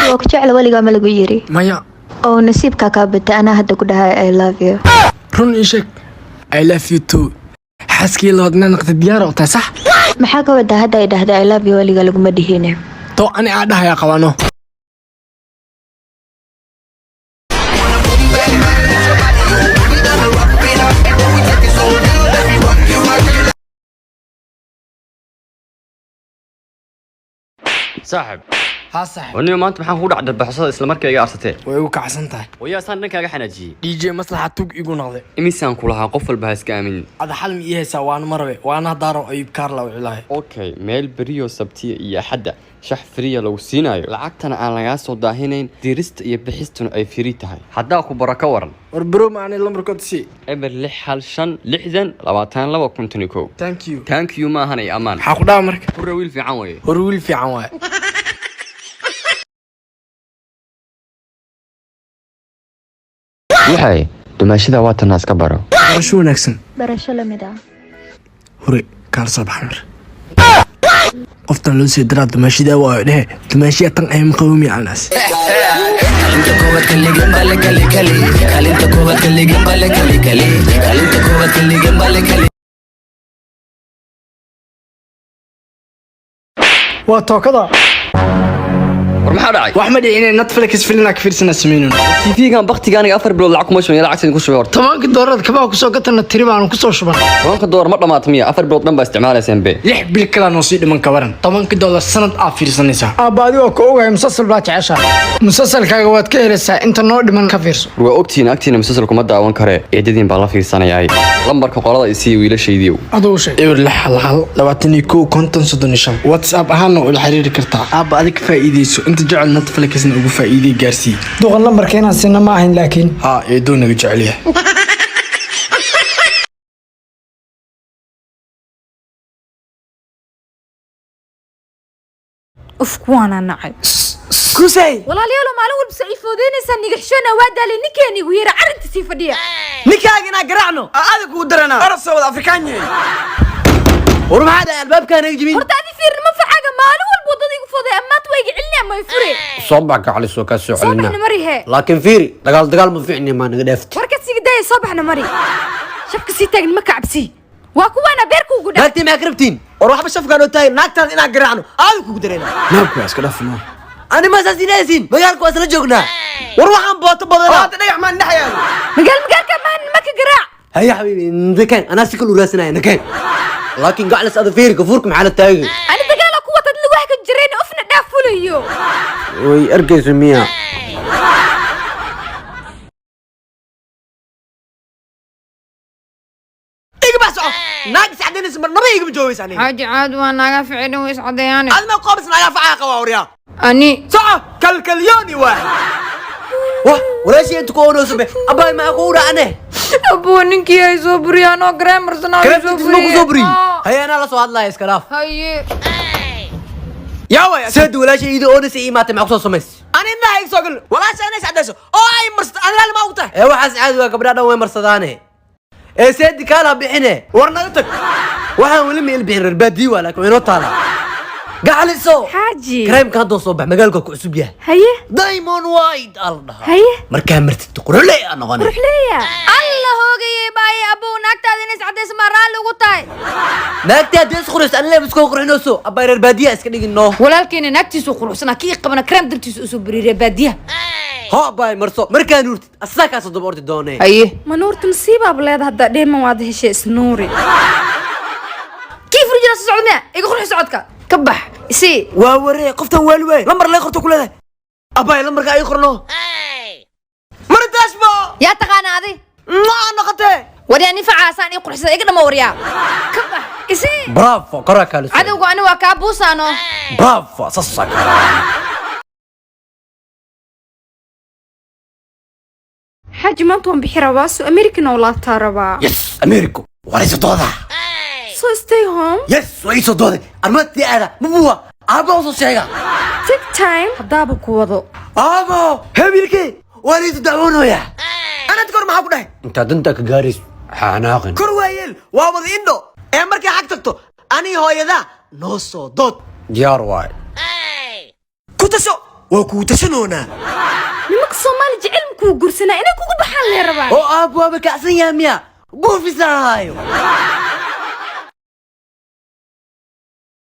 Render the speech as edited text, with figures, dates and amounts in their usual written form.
Waa ku jecla, weligaa ma lagu yiri? Maya. Oo nasiibkaa kaa batay, anaa hadda ku dhahay "I love you". Run ii sheeg. I love you too. Xaaskii labaad inaa naqda diyaar oo tahay, sax? Maxaa ka wadaa hadda ay dhahday "I love you"? Weligaa laguma dhihine. To ani aa dhahayaa qabano. Saaxib. Haa, saaxib. Waniba maanta maxaan kugu dhacday baxsada isla markii iga arsatee? Way igu kacsan tahay. Wayaa saan dhankaaga xanaajiyey? DJ Maslaxa tug igu noqday. Imisaan ku lahaa qof walba ha iska aaminin? Ada xal ma ii haysaa? Waana marabe, waana hadaaro Ayub Kaarla u cilahay. Okay, meel beriyo Sabtiya iyo Axadda shax free ah lagu siinayo, lacagtana aan lagaa soo daahinayn, dirista iyo bixistuna ay free tahay, haddaa ku baro ka waran? War bro, maani lambarkood sii. 0615 60 22 51. Thank you. Thank you maahan ay amaan. Maxaa ku dhaca marka? Hurra, wiil fiican waye. Hor, wiil fiican waaye. Waxay dumaashada waa tanaa, iska baro. Barasho wanaagsan. Barasho lamid ah. Hure, kaala soo baxa mar qoftan loo soo diraa dumaashidaa waayo, dhehe dumaashiya tan ay maqawmi anaas. Kalinta koowaad kaligan bale kali kali, kalinta koowaad kaligan bale kali kali, kalinta koowaad kaligan bale kali. Waa tookada. War maxaa dhacay? Wax ma dhici, inay Netflix filina ka fiirsana sameynun. TV-gan baktiga aniga 4 bilood lacag kuma shuban, lacagta ku shubay horta. 10-ka doolarad kabaa kusoo gatana, tiri baanu kusoo shuban. 10-ka doolar ma dhamaato miya? 4 bilood dhan baa isticmaalayseen be. 6 bil kalaa noo sii dhiman, ka waran 10-ka doolar sanad aa fiirsanaysaa? Aabba, adigoo ka ogahay musalsal baa jeceshaa, musalsalkaaga waad ka helaysaa, inta noo dhiman ka fiirso. War waa ogtihiin, agtiina musalsal kuma daawan kare, eedadiin baa la fiirsanayaay. Lambarka qolada isiiya, wiilashaydiiw. Aduu sheeg. 061 121 50 35, WhatsApp ahaana ula xiriiri kartaa. Aabba, adig ka faa'iideyso, inta jecel Netflixna ugu faa'iidey, gaarsii. Duqan, lambarka inaan siina ma ahayn laakiin. Haa, eedoo naga jecel yahay. Uf, kuwaanaa nacay. Kusay. Walaalayaalo, maalin walba saciifoodeynaysaa, nigaxshoona waa daalay. Ninkeeni igu yeera, arrinta sii fadhiya. Ninkaaga inaa garaacno aada kugu daranaa, orod soo wada Afrikaan yahay. War maxaa dhahay? Albaabkaa naga jibin. Horta adi fiirin ma facaaga, maalin walba waddada igu foday, amaanta waa iga celinaya, ma fure. Soo bax gacalisoo, kaa soo soo celinaa. Baxna mari hee. Laakiin fiiri, dagaal dagaal ma fiicni, maa naga dhaafti. Warka siga daaya, soo baxna mari, shafka sii taagin ma kacabsii, waa kuwaana beerka ugu dha. Naagtii maxaa ka rabtiin? War waxba shafkaan oo taagin, naagtaada inaa garaacno aada kugu dareena. Naabku waa iska dhaafno. Ani ma saas inaysiin, magaalka waa isla joognaa. War waxaan booto badanaa, hadda dhagax maan dhex yaalo. Magaal magaalka maahan, maka garaac. Haya xabiibi, nakeen, anaa si kale u raasanaya, nakeen. Laakiin gaclis, ada fiiri, gafuurka maxaa la taagay? Ani dagaala ku watad lagu haka jireen, ufna dhaaf fulayo. Way arkayso miya? Iga bax, soco. Naag is cadaynaysa marnaba igama joogaysa aniga. Xaaji, caad waa naaga ficilin way iscadeeyaane. Adma qoobis naagaa facaa qabaa, waryaa. Ani. Soco, kalkalyooni waay. Wah, walaashii inta ku oonayso be, abbaay, maxaa kugu dhacne? Abuu, ninkii ay soo buriyaan oo gareemarsanaa. Kareemtiis ma ku soo buriyey? Haye, anaa la soo hadlaya, iska dhaaf. Haye. Yaa waay? Seed, walaashii iyada oonaysa ii imaatay, maxaa kusoo samays? Ani indhaha iga soo gal, walaasha inay is cadayso oo ay marsato ani ma og tahay? Ee waxaas caadi waa, gabdhaha dhan way marsadaane. Ee seedi, kaala bixine. War naga tag. Waxaan weli ma ilbixin, reer baadiyi waa, laakiin way inoo taalaa gacaliso. Xaaji. Kareemka haddoo soo bax, magaalka ku cusub yahay. Haye. Diamond White aa la dhahaa. Haye. Markaa martid quruxley aa noqonay. Ruxleeya alla hoogayey baaye. Abuu, naagtaada inay iscadayso maa raalli ugu tahay? Naagta haddii is qurxis, anile iska qurxinayso, abbay, reer baadiya iska dhigin no. Walaalkeena naagtiisu quruxsanaa, kii qabana kareem dartiisa usoo buriiree baadiyaha. Ho abbay, marso, markaa nuurtid asaa kaasoo daba ordi doonee. Haye. Ma nuurta nasiibaab leeda, haddaa dheeman waad heshay, isnuuri kii furi jira. Soo socda miya? Iga qurxi socodka ka bax isii. Waa waree, qoftan waali waay, lambar lay qorto ku leedahay. Abbaay, lambarka ay qorno maritaashbo. Yaa taqaana adi? Maa noqotee? Waryaa, nin facaasaan ii qurxisada, iga dhama. Waryaa, ka bax isii. Bravo, koraa kaaliso. Cadowga ani waa kaa buusaano. Bravo, saas kaa. Xaaji, maanta waan bixi rabaa, soo American oo laabtaa rabaa. Yes, Americo waa iisoo dooda. So stay home. Yes, waa iisoo dooday, armatii aada mabuwa, aabba usoo sheega. Take time haddaaba ku wado. Aabo, hebilkee waa liisu dacwoonaya. Anad kor maxaa ku dhahay? Intaa danta ka gaarayso xanaaqin. Kor waayeel waa wada indho, ee markay xag tagto ani hooyadaa noo soo dood. Diyaar waay. Ku tasho. Waa kugu tashanoonaa. Nimanka Soomaali jecel makuu guursanaa, inay kugu baxaan lee rabaan. Oo aab, waaba kacsan yahay miya? Buufisaa haayo.